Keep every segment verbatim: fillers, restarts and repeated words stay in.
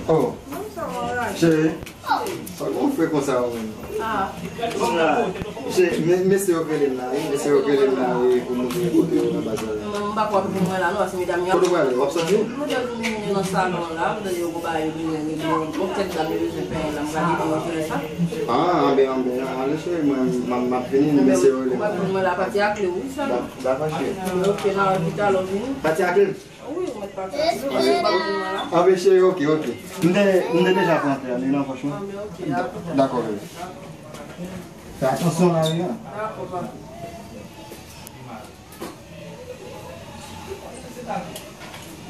Oh, cheri, sa w gon fre konsa ou menm? Ah. Cheri, men, mesye yo k rele m la, wi. Mesye yo k rele m la, wi, pou mwen kote yo nan baz la. M pa kwè pou mwen la, non, paske medam yo. Kote w prale? W ap sòti? Mwen te vin nan salon la, m tande yo gon bagay yo vin regle, bon, kèk dam yo bezwen penyen la, m prale ede yo jere sa. Ah, anben, anben, ale cheri, mwen, m, m ap vini, mesye yo rele m. Ou pa vin mwen la, pati a kle, wi, sa. Dakò, cheri. Ok, nan pita lè w vini. Pati a kle? Wi, ou mèt pati. Ou pa vin mwen la. Anben, cheri, ok, ok. M te, m te deja pran tè a, li nan pòch mwen. Anben, ok, dakò. Dakò, bebe. Fè atansyon la, wi, an. Dakò, papi.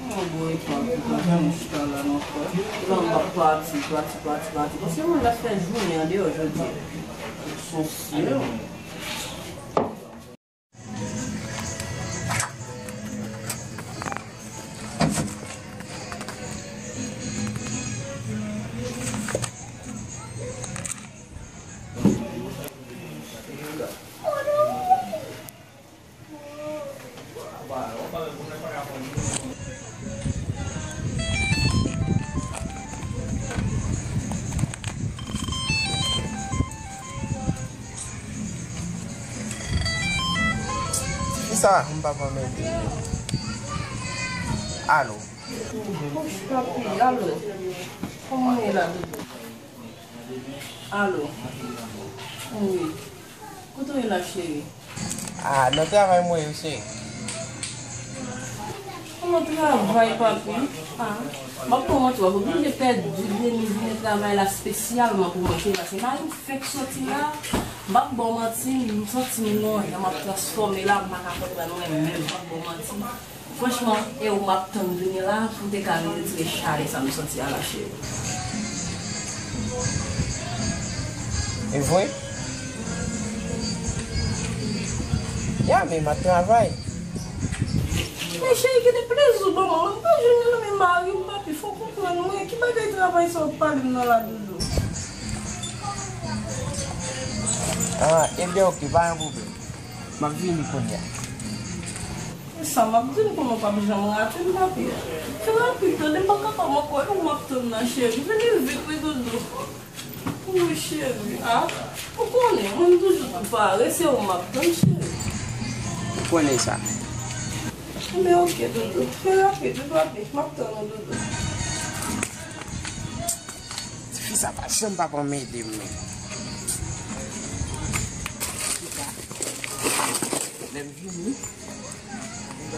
Mwen gwo epa pou pa janm chita la non frè. Lòm ap pati, pati, pati, pati. Paske moun la fè jounen andeyò jodi. Son sye. Kisa m pa konn mete? Alo. Papi, alo. Kòman w ye la, doudou? Alo. Wi. Kote w ye la, cheri? Ah, nan travay mwen ye, cheri. Nan travay, papi? Ah, m ap pran mwen tou, w oblije pèdi demi jounen travay la espesyalman pou mwen, cheri, paske mari m fèk soti la, m p ap ba w manti, m santi m non, jan m ap transfòme la, m pa ka konprann mwen menm, m p ap ba w manti. Franchman, e ou m ap tann vini la pou m te ka vin retire chalè sa m santi a la, cheri. E vre? Ya, men m ap travay. Men cheri, kite plezi w ban mwen. Mwen pa jwenn nan men mari m, papi, fò w konprann mwen. Ki bagay travay sa w ap pale m nan la, doudou? Ah, ebyen, oke, pa gen pwoblèm. M ap vini kounye a. E sa m ap di l, konnen w p ap janm rate m, papi. Fè rapid, tande, m pa kapab ankò, e ou m ap tann nan, cheri. Vini vit, wi, doudou. Wi, cheri. Ah, ou konnen, mwen m toujou tou pare, se ou m ap tann, cheri. Ou konnen sa. Enben, oke, doudou. Fè rapid, wi, papi. M ap tann ou, doudou. Tifi sa pa janm pa konn ede m, men. Lè m vini,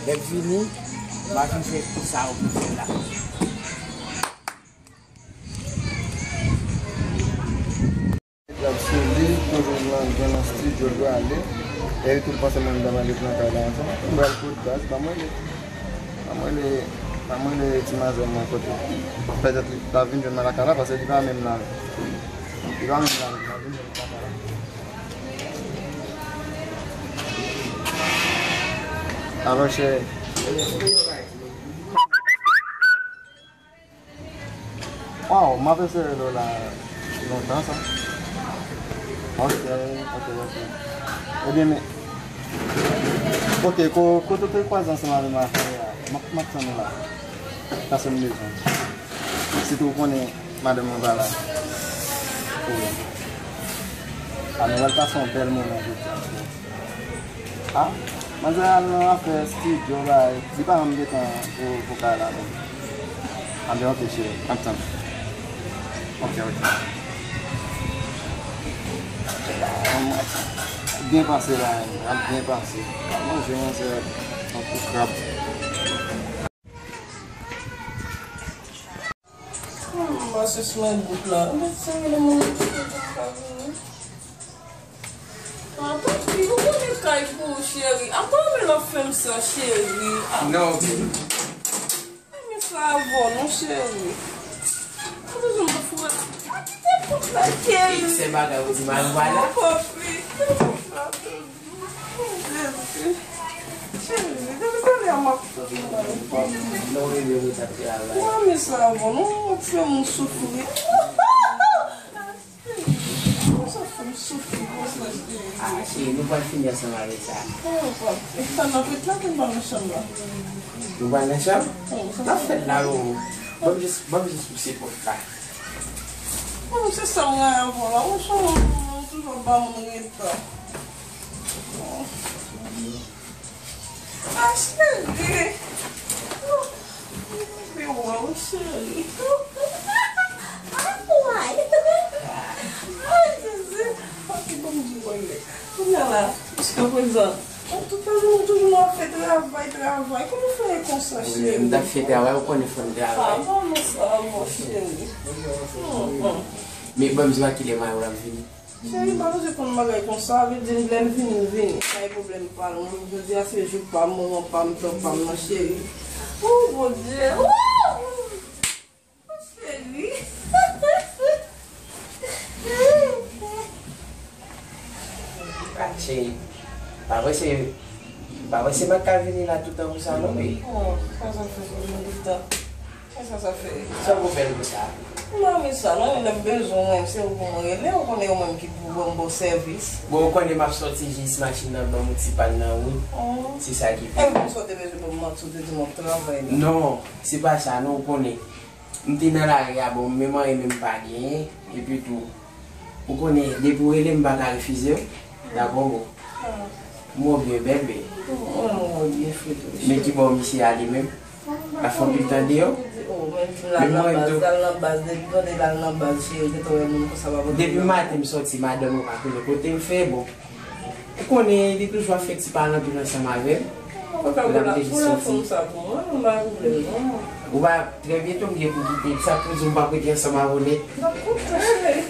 lè m vini, m a vin fè sa yo pou fè la. L ap sou li, toujou nan, gen nan estidyo l prale. E tou l panse mwen m ta pale nan kay la ansanm. M pral kout baz, pa mwen li. Ban mwen rele, ban mwen rele ti manzè mwen kote. Petèt li ta vin jwenn mwen lakay la, paske li pa menm la. Li pa menm la, li pa vin jwenn mwen lakay la. Alò, cheri. Waw, m ap eseye rele w la lontan sa. Ok, ok, ok. Ebyen, men, ok, ko-, kote w te kwaze ansanm avè m afè a, m ap, m ap tann ou la. Pase m bezwen. Sitou w konnen madanm mwen pa la. Wi. A, nou pral pase yon bèl moman jodi a. Ah, manzè al nan afè estidyo, bay. Li pa janm gen tan pou, pou kay la menm. Anben, ok, cheri, m ap tann. Ok, ok. Byen pase la, ap byen pase. Ap manje, manzè, tankou krab. Hmm, mwen sispann bout la. Mwen se rele moun nan ki te ka vini. Ah, tanpri, ou konnen kay pou ou, cheri. Apa men l ap fè m sa, cheri. Ah. Non, baby. Ay, men sa avè w, non, cheri. Ou bezwen m fou. Ah, kite kont la, cheri. Se bagay ou di mal, ou pa la. Oh, papi, kite kont la. Jezi, gade talè a m ap tann la, papi. Non, bebe, ou t ap travay. Mwen, men sa avè w, non, w ap fè moun soufri. Ou sa fè m soufri konsa, cheri. Ah, cheri, nou pral fini ansanm avèk sa. Oh, papi, sa n ap ret la, pou n pa nan chanm la. Nou pral nan chanm? Oh, sa n ap fè la, o. Ban m jis, ban m jis pouse pòt la. Bon, se sa m gen avè w la. Ou se yon moun, ou toujou ap ba moun reta. Ah, cheri. Mwen wè w, cheri. Ah, why? Ay, Jezi. Ok, bon, m di w anlè. Kounye a la, jiskaprezan, ou tout tan nou toujou ap fè travay, travay. Kòman w fè konsa, cheri? M t ap fè travay, ou konnen fò m travay. Ah, bon, men sa, bon, cheri. Hmm, hmm. Men ban m di w a kilè Mayo ap vini. Cheri, m pa bezwen konn bagay konsa, vle di lè l vini, l vini. Pa gen pwoblèm pa l, mwen jodi a se jou pa m, moman pa m, tan pa m nan, cheri. Oh, Bondye. Oh! Cheri. Ah, cheri, pa vre se, pa vre se m k ka vini la toutan konsa non, wi. Oh, sa sa fè pou mwen toutan. Sa sa fè? Sa pou fè l konsa? Non, men sa, non, lè m bezwen w, se ou pou mwen rele, ou konnen ou menm ki pou ban m bon sèvis. Bon, ou konnen m ap sòti jis machin nan ban m yon ti pàn nan wout. Oh. Se sa ki fè. Epi pou sa w te bezwen ban m manti, w te di m w ap travay la. Non, se pa sa, non, ou konnen. M te nan lari a, bon, menm anyen menm pa genyen. Epi tou, ou konnen, depi w rele m, m pa ka refize w. Dakò, bon. Ah. M wè w byen bèl, men. Mwen, mwen wè w byen fre tou, men cheri. Ki bò misye ale menm? L ap fè anpil tan deyò? Oh, men l al nan baz, l al nan baz, depi tande l al nan baz, cheri, gentan wè moun konsa pa pote. Depi maten m sòti, madanm mwen pa konnen kote m fè, bon. Ou konnen, li toujou ap fè ti pale anpil ansanm avè m. Mwen pa konnen pou la fanm sa pou mwen, mwen pa gen pwoblèm, non. Ou pa, trè byento m gen pou kite, sa pou di m pa prete ansanm avè w nèt. M ap kontan, cheri.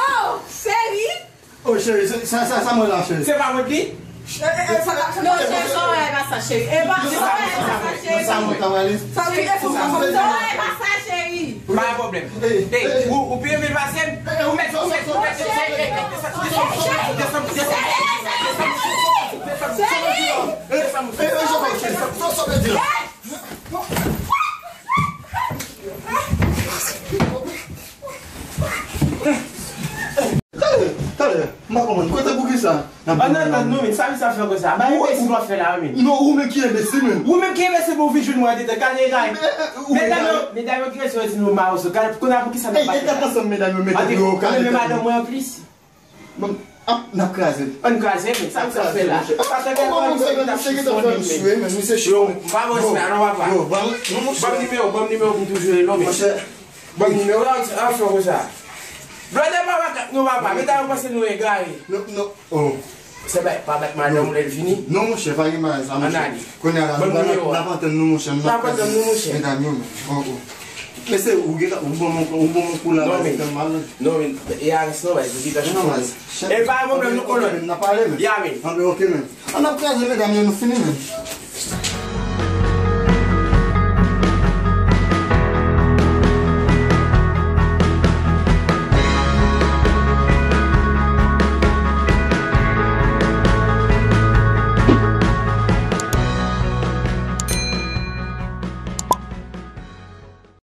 Oh, cheri! Oh, cheri, sa, sa, sa mwen la, cheri. Se pa mwen ki? Non, cheri, sa w wè pa sa, cheri. E pa, sa w wè pa sa, cheri. Sa mwen ta wale. Sa w wè pa sa, cheri. Pa gen pwoblèm. Ey, ou, ou pi anpil pase m. Ou mèt, ou mèt, ou mèt, desann, desann, desann, desann, desann, desann. Talè, talè, m pa konprann. Kote pou kisa? Ann atann non, men sa misye ap fè konsa? Bay enbesil w ap fè la wi, men. Non, ou menm ki enbesil, men. Ou menm ki enbesil pou w vin jwenn mwen andedan. Gade, gade. Medam yo, medam yo ki rete yo di nou mawozo. Gade, kounye a pou kisa n ap pale la? Ey, e tèt ansanm medam yo mete nou yo ka. Ou renmen madanm mwen anplis? Bon, ap, n ap kraze. Ann kraze, men sa misye ap fè la? Sa te gen yon envitasyon sou li, men. Yo, m pa bon, men alò papa. Ban m nimewo, ban m nimewo pou m toujou rele w, men. Ban m nimewo, an fè konsa. Blòdè pa makak non, papa. Medam yo panse nou egare. Non, non. Oh. Se bay, pa bat madanm ou lè l vini. Non, monchè, pa gen bagay sa, monchè. Ann ale. Kounye a la, n ap, n ap antann nou, monchè. N ap antann nou, monchè. Medam yo, men. Oh, oh. Men se ou gentan, ou ban m, ou ban m kou la, baz, tèlman mal. Non, men, e a res non, baz, ou gentan chanje. Non, baz. E pa yon pwoblèm, nou konnen. N ap pale, men. Ya, men. Ann, ok, men. Ann ap kraze, medam yo, nou fini, men.